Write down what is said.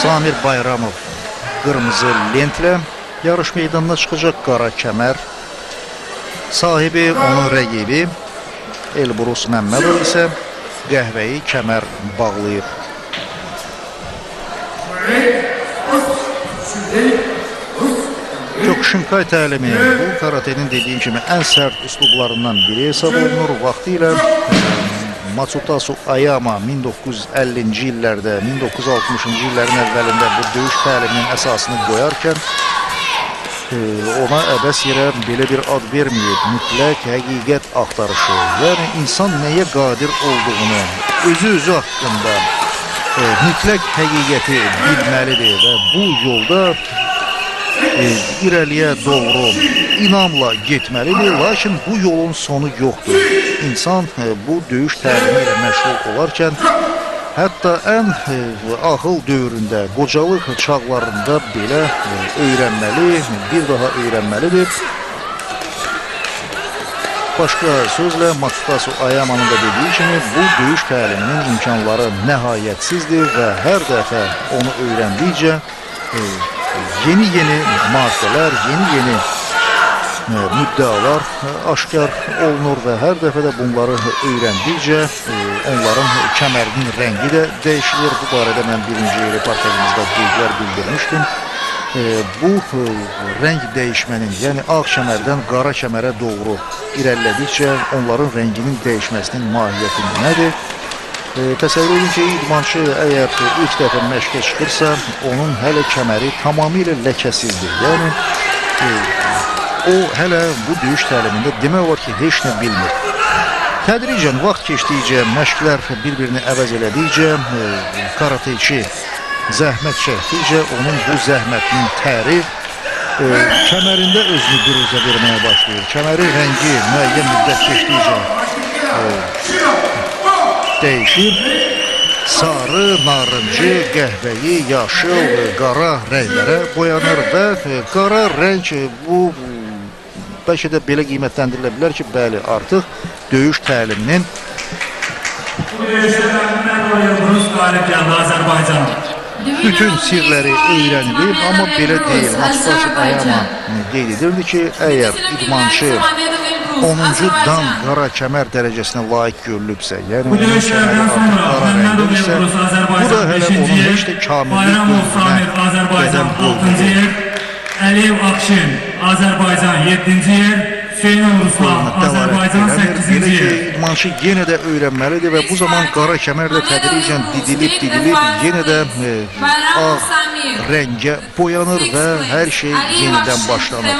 Samir Bayramov qırmızı lentlə yarış meydanına çıxacaq, qara kəmər sahibi, onun rəqibi Elbrus Məmmədov isə qəhvəyi kəmər bağlayıb. Kyokushinkai təlimi bu karatenin dediyim kimi ən sərt üslublarından biri hesab olunur. Vaxtilə Matsutasu Ayama 1950-ci illərdə, 1960-cı illərin əvvəlində bu döyüş təliminin əsasını qoyarkən ona əbəs yerə belə bir ad verməyib. Mütləq həqiqət axtarışı, yəni insan nəyə qadir olduğunu, özü haqqında mütləq həqiqəti bilməlidir və bu yolda irəliyə doğru inamla getməlidir. Lakin bu yolun sonu yoxdur. İnsan bu döyüş təlimi ilə məşğul olarkən hətta ən ağıl dövründə, qocalıq çağlarında belə öyrənməli, bir daha öyrənməlidir. Başqa sözlə Matsutasu Ayamanın da dediyi kimi bu döyüş təliminin imkanları nəhayətsizdir və hər dəfə onu öyrəndikcə yeni-yeni maddələr, yeni-yeni müddəalar aşkar olunur və hər dəfə də bunları öyrəndikcə onların kəmərinin rəngi də dəyişilir. Bu barədə mən birinci reportajımızda qeydlər bildirmişdim. Bu rəng dəyişmənin, yəni ağ kəmərdən qara kəmərə doğru irəlilədikcə onların rənginin dəyişməsinin mahiyyəti nədir? Təsəvvür edin ki, idmançı əgər ilk dəfə məşqə çıxırsa, onun hələ kəməri tamamilə ləkəsizdir. Yəni o hələ bu döyüş təlimində demək olar ki, heç nə bilmir. Tədricən vaxt keçdikcə, məşqlər bir-birini əvəz elədikcə, karateçi zəhmət çəkdikcə onun bu zəhmətinin təri kəmərində özünü büruzə verməyə başlayır. Kəməri rəngi müəyyən müddət keçdikcə dəyişir. Sarı, narıncı, qəhvəyi, yaşıl, qara rənglərə boyanır və qara rəng bu bəlkə də belə qiymətləndirilə bilər ki, bəli, artıq döyüş təliminin Bu döyüşdə Məmmədov Elbrus qalib gəldi, Azərbaycan. bütün sirləri öyrənilib, amma belə deyil. Matsutasu Ayama qeyd edirdi ki, əgər idmançı 10-cu dan qara kəmər dərəcəsinə layiq görülübsə, yəni Bu onun kəməri döyüşlərdən artıq sonra qara Məmmədov rəngdədirsə, Elbrus bu da Azərbaycan hələ 5-ci onun yer, heç də kamillik Bayramov Samir dövrünə Azərbaycan qədəm 6-cı qoymayıb. yer, Əliyev Akşin Azərbaycan 7-ci yer, Hüseynov Ruslan Dəlalət Azərbaycan eləmir. 8-ci Belə ki, yer. idmançı yenə də öyrənməlidir və bu zaman qara kəmər də tədricən didilib, didilib yenə də ağ rəngə boyanır və hər şey yenidən başlanır.